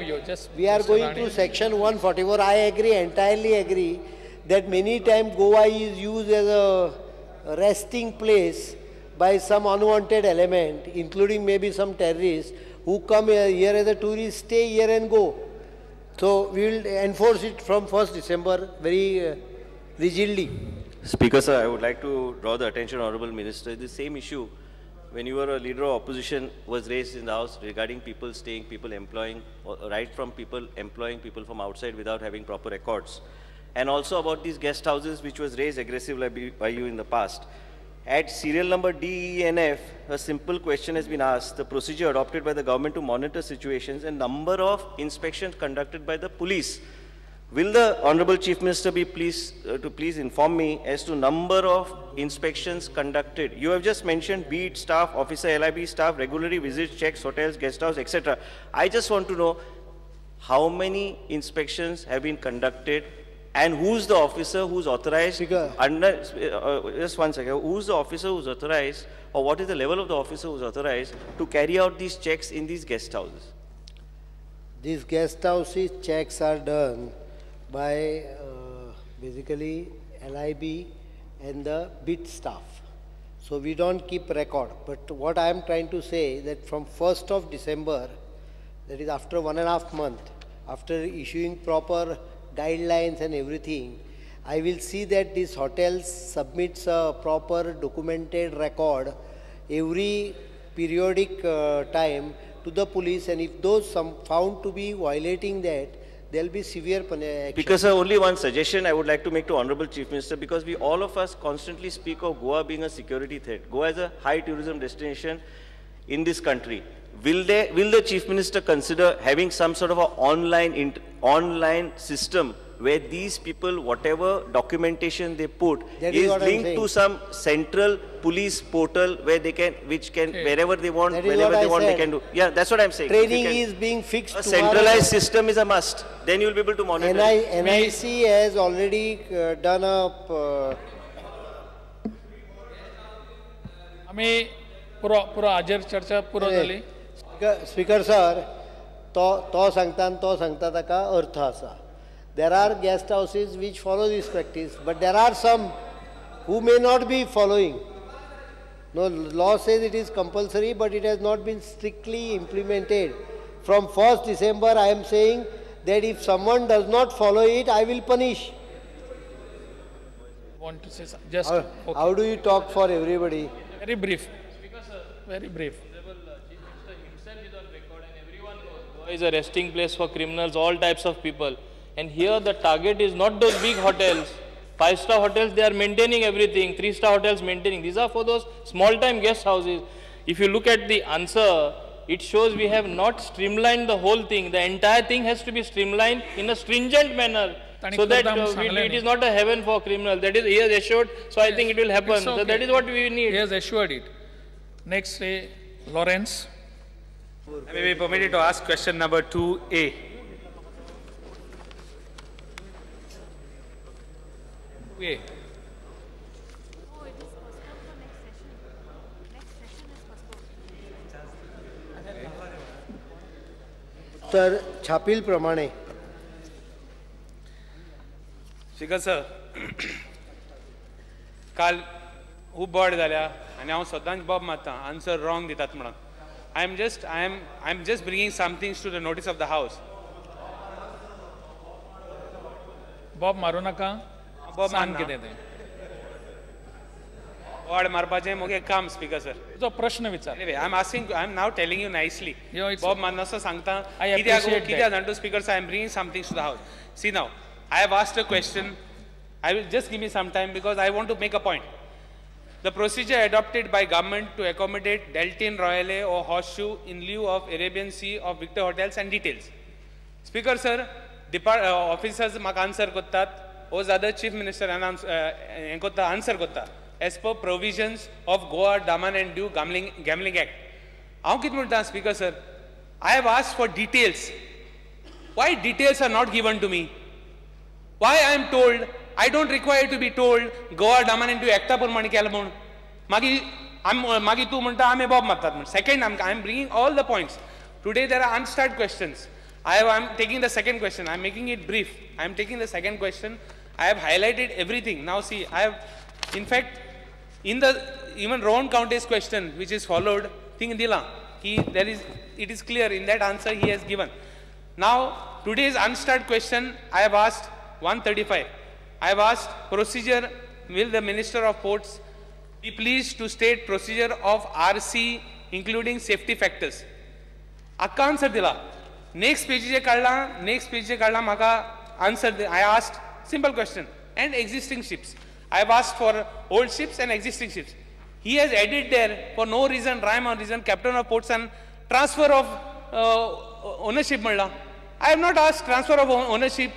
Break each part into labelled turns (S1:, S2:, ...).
S1: You just
S2: We are
S1: Mr.
S2: going
S1: Rane.
S2: to section 144. I agree, entirely agree, that many times Goa is used as a resting place by some unwanted element, including maybe some terrorists who come here as a tourist, stay here and go. So we will enforce it from 1st December very rigidly.
S3: Speaker sir, I would like to draw the attention, Honorable Minister, the same issue when you were a leader of opposition was raised in the House regarding people staying, people employing, right from people employing people from outside without having proper records. And also about these guest houses which was raised aggressively by you in the past. At serial number D, E, and F, a simple question has been asked, the procedure adopted by the government to monitor situations and number of inspections conducted by the police. Will the Honorable Chief Minister be pleased to please inform me as to number of inspections conducted? You have just mentioned beat staff, officer, LIB staff, regularly visits, checks, hotels, guest house, etc. I just want to know how many inspections have been conducted and who's the officer who's authorized under, just one second, who's the officer who's authorized or what is the level of the officer who's authorized to carry out these checks in these guest houses?
S2: These guest houses checks are done by basically LIB and the BIT staff. So we don't keep record. But what I am trying to say that from 1st of December, that is after 1.5 months, after issuing proper guidelines and everything, I will see that this hotel submits a proper documented record every periodic time to the police, and if those some found to be violating that, there will be severe action.
S3: Because sir, only one suggestion I would like to make to Honorable Chief Minister, because we all of us constantly speak of Goa being a security threat. Goa is a high tourism destination in this country. Will the Chief Minister consider having some sort of an online system where these people, whatever documentation they put, is linked to some central police portal where they can, which can, okay, wherever they want, whenever they want, they can do. Yeah, that's what I'm saying.
S2: Training is being fixed.
S3: A centralized system is a must. Then you'll be able to monitor.
S2: NIC has already done a.
S1: आमी पुरो पुरो हाजेर चर्चा पुरो जाली.
S2: Speaker sir, तो सांगता आनी तो सांगता ताका अर्थ आसा. There are guest houses which follow this practice, but there are some who may not be following. No, law says it is compulsory, but it has not been strictly implemented. From 1st December, I am saying that if someone does not follow it, I will punish.
S1: Want to say something? Just
S2: how, okay. How do you talk for everybody?
S1: Very brief. Very brief.
S4: Chief Minister himself is on record, and everyone knows Goa is a resting place for criminals, all types of people. And here the target is not those big hotels. 5-star hotels, they are maintaining everything. 3-star hotels maintaining. These are for those small-time guest houses. If you look at the answer, it shows we have not streamlined the whole thing. The entire thing has to be streamlined in a stringent manner, so that it is not a heaven for criminals. That is, he has assured, so I think it will happen. Okay. So that is what we need.
S1: He has assured it. Next, Lawrence.
S5: I may be permitted to ask question number 2A.
S1: A.
S6: Oh, it is postponed for next session. Next session is postponed.
S2: तर छापील प्रमाणे.
S5: Speaker sir, काल खूब बोड जाल्या आनी हांव सदांच बोब मारता, आन्सर रॉंग दितात म्हणून. I am just bringing some things to the notice of the house.
S1: Bob मारू नाका. सांग कितें तें.
S5: बोड मारपाचें म्हगे काम. स्पीकर सर,
S1: तुजो प्रश्न विचार.
S5: Anyway, I am asking, I am now telling you nicely. Bob मारनासो सांगता कित्याक कित्याक जाणा तूं. Speaker sir, I am bringing some things to the house. See now, I have asked a question. I will just give me some time because I want to make a point. The procedure adopted by government to accommodate Deltin Royale or Horseshoe in lieu of Arabian Sea of Victor Hotels and details. Speaker sir, officers म्हाका answer करतात, or other chief minister announce answer करता as per provisions of Goa Daman and Diu Gambling Act. हांव कितें म्हणटा speaker sir, I have asked for details. Why details are not given to me? Why I am told? I don't require to be told Goa Daman and Diu Acta प्रमाणे केलें म्हूण. मागीर मागीर तूं म्हणटा आमी बोब मारतात म्हूण. Second, I am bringing all the points. Today there are unstarred questions. I am taking the second question. I am making it brief. I am taking the second question. I have highlighted everything. Now see, I have, in fact, in the even Rohan Khaunte's question, which is followed, thing dila, he there is, it is clear in that answer he has given. Now, today's unstarred question, I have asked 135. I have asked procedure, will the Minister of Ports be pleased to state procedure of RC including safety factors? Akka answer dila. Next page je kadla, next page je kadla maka answer. I asked simple question and existing ships. I have asked for old ships and existing ships. He has added there for no reason, rhyme or reason, captain of ports and transfer of ownership. I have not asked transfer of ownership.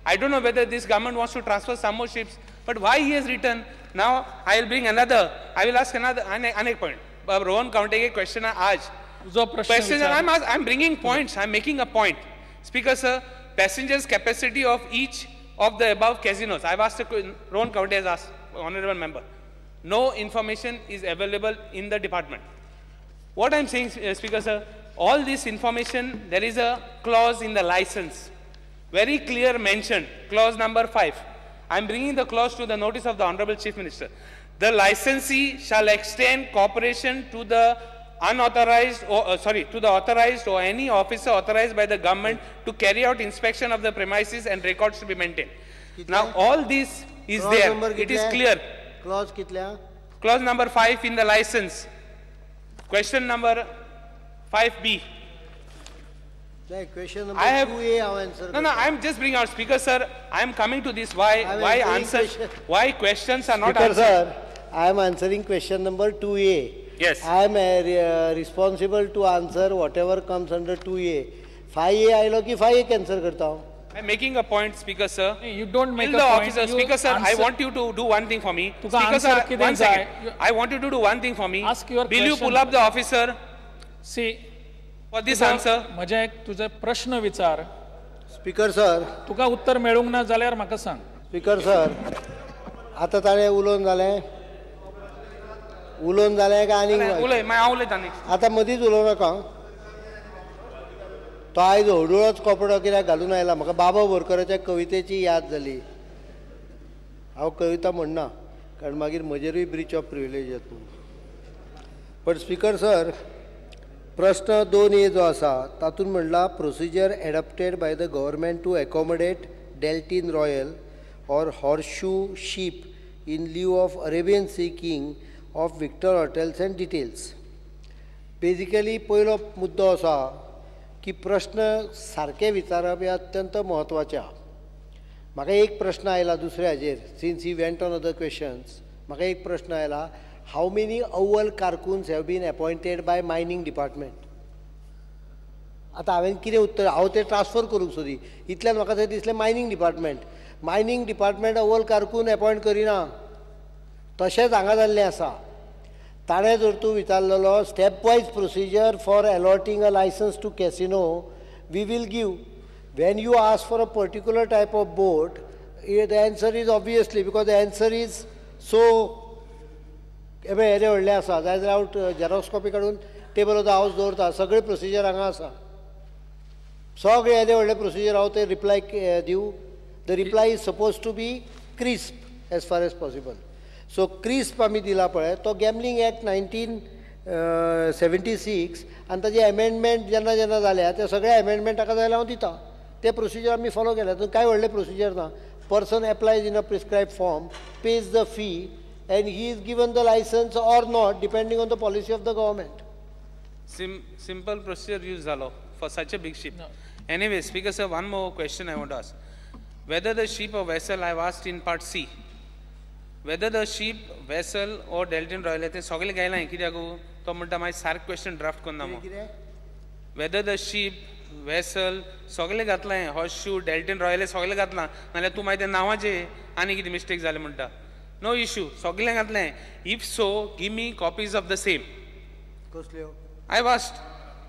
S5: I don't know whether this government wants to transfer some more ships, but why he has written? Now I will bring another, I will ask another anek point. Rohan Khaunte ke question aaj. Question, I'm bringing points, I'm making a point. Speaker sir, passengers capacity of each of the above casinos. I've asked, Rohan Khaunte has asked, honorable member. No information is available in the department. What I'm saying, Speaker sir, all this information, there is a clause in the license. Very clear mention, clause number 5. I'm bringing the clause to the notice of the Honorable Chief Minister. The licensee shall extend cooperation to the unauthorized, or to the authorized or any officer authorized by the government to carry out inspection of the premises and records to be maintained. Now all this is
S2: clause
S5: there. It is clear.
S2: Clause kitla?
S5: Clause number 5 in the license. Question number 5B.
S2: Question number 2A, I answer.
S5: No, I am just bringing out, Speaker sir, I am coming to this. Why answers, why questions are not
S2: Speaker
S5: answered?
S2: Sir, I am answering question number 2A.
S5: Yes.
S2: I am responsible to answer whatever comes under 2A. 5A आयलो की 5A cancel करता हूँ.
S5: I am making a point, Speaker sir.
S1: You don't make
S5: Till
S1: a
S5: the
S1: point.
S5: Officer,
S1: you
S5: Speaker sir,
S1: answer.
S5: I want you to do one thing for me. Speaker sir, one second. I want you to do one thing for me.
S1: Ask your
S5: Will
S1: question.
S5: you pull up the officer?
S1: See.
S5: For this answer.
S1: म्हज्या एक तुझे प्रश्न विचार.
S2: Speaker sir.
S1: तुका उत्तर मेळूंक ना जाल्यार म्हाका सांग.
S2: Speaker sir, आतां ताणें उलोवन जालें? उलोवन जालें काय आनीक?
S5: उलय, मागीर हांव उलयतां नेक्स्ट.
S2: आतां मदींच उलोवं नाका. तो आयज हळडुळोच कपडो कित्याक घालून आयला? म्हाका बाबा बोरकराच्या कवितेची याद जाली. हांव कविता म्हणना कारण मागीर म्हजेरूय ब्रीच ऑफ प्रिविलेज येता म्हणून. पण स्पीकर सर, प्रश्न 2A जो आसा तातूंत म्हणला procedure adopted by the government to accommodate Deltin Royal or Horseshoe ship in lieu of Arabian Sea King of Victor Hotels and details. Basically पयलो मुद्दो आसा की प्रश्न सारके विचारप हें अत्यंत म्हत्वाचें. म्हाका एक प्रश्न आयला दुसऱ्या हाजेर, since he went on other questions, म्हाका एक प्रश्न आयला, how many अव्वल कारकून्स have been appointed by mining department? आतां हांवें कितें उत्तर, हांव तें ट्रान्सफर करूंक सोदी, इतल्यान म्हाका थंय दिसलें मायनींग डिपार्टमेंट. मायनींग डिपार्टमेंट अव्वल कारकून एपॉयंट करिना. तशेंच हांगा जाल्लें आसा. ताणें जर तूं विचारलेलो step wise procedure for allotting a licence to casino we will give. When you ask for a particular type of boat, the answer is obviously, because the answer is so येदें व्हडलें आसा जाय जाल्यार हांव झेरोक्स कॉपी काडून table of the house दवरता. सगळें procedure हांगा आसा. सगळें येदें व्हडलें प्रोसिजर हांव तें रिप्लाय दिवं. The reply is suppose to be crisp as far as possible. So crisp आमी दिला पळय, तो गॅमलींग एक्ट 1976 आनी ताजे एमेंडमेंट जेन्ना जेन्ना जाल्या त्या सगळ्या एमेंडमेंट ताका जाय जाल्यार हांव दिता. ते प्रोसिजर आमी फॉलो केल्या. तातूंत कांय व्हडलें प्रोसिजर ना. Person applies in a prescribe form, pays the fee and he is given the license or not depending on the policy of the government.
S5: Simple procedure use zalo for such a big ship. No. Anyway, Speaker sir, one more question I want to ask. Whether the ship or vessel, I have asked in part C, whether the ship, vessel or Deltin Royal, ते सगळे गायला कित्याक तो म्हणटा मागीर सारकें question draft करना मग. Whether the ship, vessel सगळे घातलां, हॉर्सशू, डेल्टन रॉयल सगळे घातलां, नाल्यार तूं मागीर ते नांवाचे आनी कितें मिस्टेक जालें म्हणटा. No issue, सगळें घातलें. If so, give me copies of the same.
S2: कसल्यो?
S5: I have asked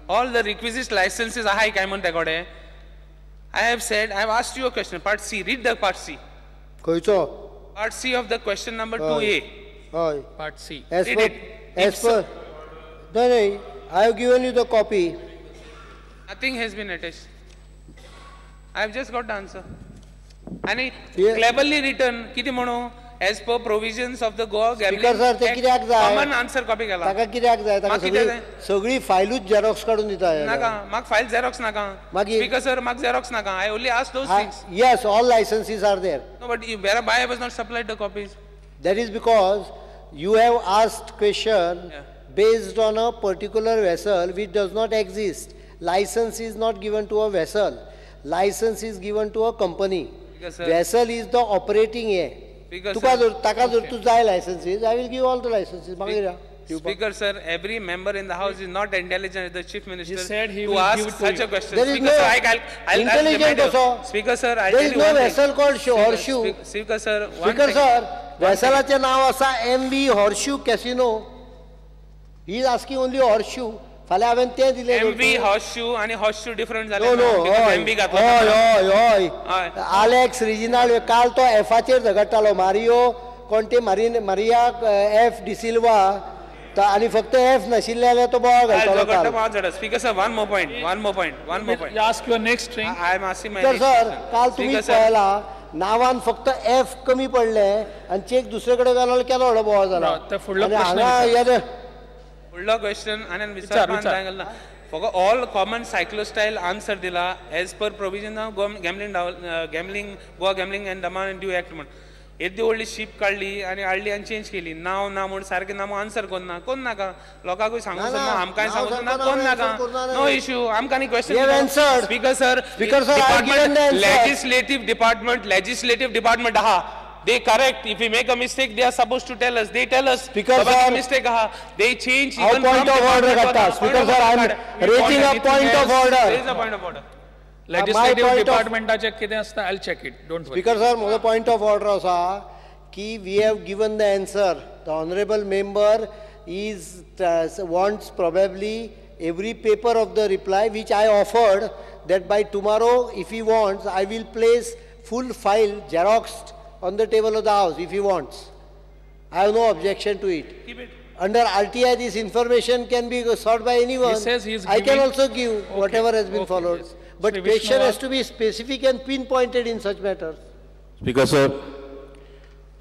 S5: all the requisite licenses आहाय काय म्हण तेकोडे. I have said, I have asked you a question, part C, read the part C.
S2: खंयचो?
S5: Part C of the question number 2A.
S2: हय.
S1: Part C.
S2: As
S5: read
S2: per,
S5: it.
S2: As per, no, no, I have given you the copy.
S5: Nothing has been attached. I have just got the answer. आनी cleverly return कितें म्हणू as per provisions of the Goa
S2: Speaker sir, ते कित्याक जाय?
S5: Common answer copy केला.
S2: ताका कित्याक जाय? ताका सगळी फायलूच झेरॉक्स काडून दिता.
S5: नाका, म्हाका फायल झेरॉक्स नाका.
S2: मागीर
S5: स्पीकर सर, म्हाका झेरॉक्स नाका. I only ask those things.
S2: Yes, all licenses are there.
S5: No, but why I was not supplied the copies?
S2: That is because you have asked question based on a particular vessel which does not exist. License is not given to a vessel. License is given to a company. Vessel is the operating here. तुका जर ताका जर तूं जाय licenses, I will give all the licenses.
S5: Speaker sir, every member in the house is not intelligent as the chief minister
S1: He said he
S5: to
S1: will
S5: ask
S1: give it to
S5: such
S1: you.
S5: a question.
S2: There is
S5: Speaker
S2: no
S5: sir, I'll
S2: intelligent also.
S5: Speaker sir, I'll
S2: There
S5: tell
S2: is
S5: you
S2: no
S5: one thing.
S2: vessel called Horseshoe.
S5: Speaker sir,
S2: Speaker sir, वेसलाचें नांव आसा MV Horseshoe Casino. He is asking only Horseshoe. फाल्यां हांवें तें दिलें.
S5: MV Horseshoe आनी Horseshoe different जालें.
S2: No, no,
S5: हय
S2: हय हय हय. आलेक्स रिजिनाल्ड काल तो एफाचेर झगडटालो. मारियो कोण ते मारिया एफ डिसिल्वा आनी फक्त एफ नाशिल्ले जाल्यार तो बोवाळ घालतालो.
S5: Speaker sir, one more point, one more point, one more point.
S1: Ask your next thing.
S5: I am asking my
S2: speaker sir, काल तुमी पळयला नावान फक्त एफ कमी पडले आनी चेक दुसरे कडेन घालो, केदो व्हडलो बोवाळ जाला.
S1: फुडलो
S2: हांगा
S5: फुडलो क्वेश्चन आनी विचारपाक जाय ना. फक्त ऑल कॉमन सायक्लोस्टायल आन्सर दिला as per provision of gambling Goa gambling and Daman and Diu act म्हण. येदी व्हडली शीप काडली आनी हाडली आनी चेंज केली. नांव ना म्हूण सारकें नांव आन्सर कोन्ना कोण नाका. लोकांकूय सांगूंक सोदना, आमकांय सांगूंक सोदना, कोण नाका. No issue. आमकां न्ही question. Speaker sir, legislative department, legislative department आहा. They correct. If we make a mistake, they are supposed to tell us. They tell us.
S2: Speaker sir,
S5: mistake. They change.
S2: Even point of order, Katta. Speaker sir, I am raising a point of order.
S5: Raise a point of order.
S1: Legislative department कितें आसता, I'll check it. Don't worry.
S2: Speaker sir, म्हजो point of order आसा की we have given the answer. The honorable member is wants probably every paper of the reply which I offered that by tomorrow, if he wants, I will place full file xeroxed on the table of the house if he wants. I have no objection to it.
S5: Keep it.
S2: Under RTI, this information can be sought by anyone.
S1: He says he is
S2: I can also give whatever has been followed.
S1: Yes.
S2: But
S1: Shri
S2: question
S1: Vishnu
S2: has to be specific and pinpointed in such matters.
S7: Speaker sir,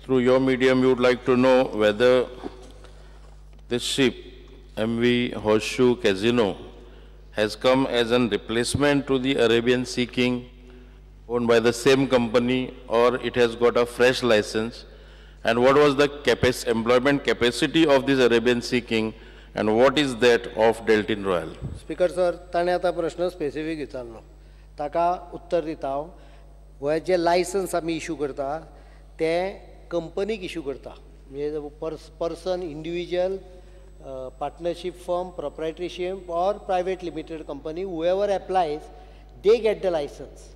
S7: through your medium, you would like to know whether this ship, MV Horseshoe Casino, has come as a replacement to the Arabian Sea King owned by the same company, or it has got a fresh license, and what was the employment capacity of this Arabian Sea King, and what is that of Deltin Royal?
S2: Speaker sir, ताणें आतां प्रश्न specific विचारलो, ताका उत्तर दिता हांव. गोंयांत जे licence आमी इशू करता तें कंपनीक इशू करता, म्हणजे person, individual, partnership firm, proprietorship or private limited company, whoever applies, they get the license.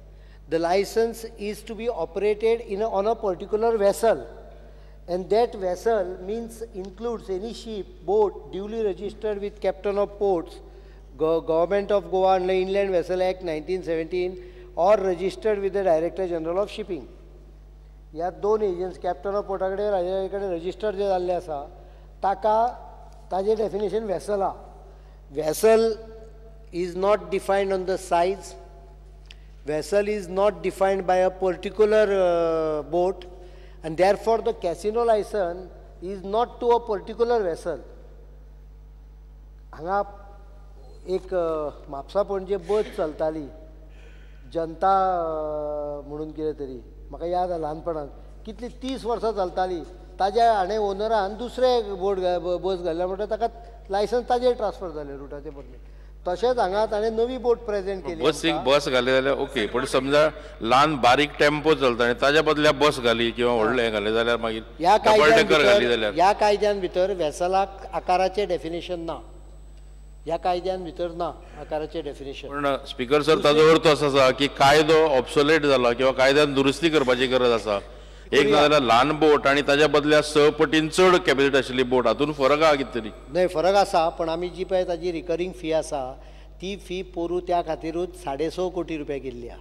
S2: The license is to be operated on a particular vessel, and that vessel means includes any ship, boat duly registered with Captain of Ports, Government of Goa under Inland Vessel Act 1917, or registered with the Director General of Shipping. ह्या दोन agency, captain of पोर्टा कडेन राजा कडेन register जे जाल्ले आसा ताका ताजें definition vessel आहा. Vessel is not defined on the size. Vessel is not defined by a particular boat, and therefore the casino license is not to a particular vessel. हांगा एक म्हापसा पणजे बस चलताली जनता म्हणून कितें तरी, म्हाका याद आसा ल्हानपणांत, कितली 30 वर्सां चलताली. ताज्या हाणें ओनरान दुसरे बोट बस घातल्या म्हणटकच ताका लायसन्स ताजेर ट्रान्सफर जालें, रुटाचें परमीट. तशेंच हांगा ताणें नवी बोट प्रेजेंट केली.
S7: बसीक बस घाली जाल्यार ओके, पण समजा ल्हान बारीक टेम्पो चलता आनी ताज्या बदल्या बस घाली किंवा व्हडलें घालें जाल्यार मागीर डबल डेकर घाली जाल्यार
S2: ह्या कायद्यान भितर वेसलाक आकाराचें डेफिनेशन ना, ह्या कायद्यान भितर ना आकाराचें डेफिनेशन.
S7: पण स्पीकर सर, ताजो अर्थ असो आसा की कायदो ऑब्सोलेट जाला किंवा कायद्यान दुरुस्ती करपाची गरज आसा. एक ना जाल्यार ल्हान बोट आनी ताज्या बदल्या 6 पटीन चड कॅपेसिटी आशिल्ली बोट, हातून फरक आहा कितें तरी?
S2: न्हय, फरक आसा, पण आमी जी पळय ताजी रिकरींग फी आसा ती फी पोरूं त्या खातीरूच 6.5 कोटी रुपया केल्ली आहा.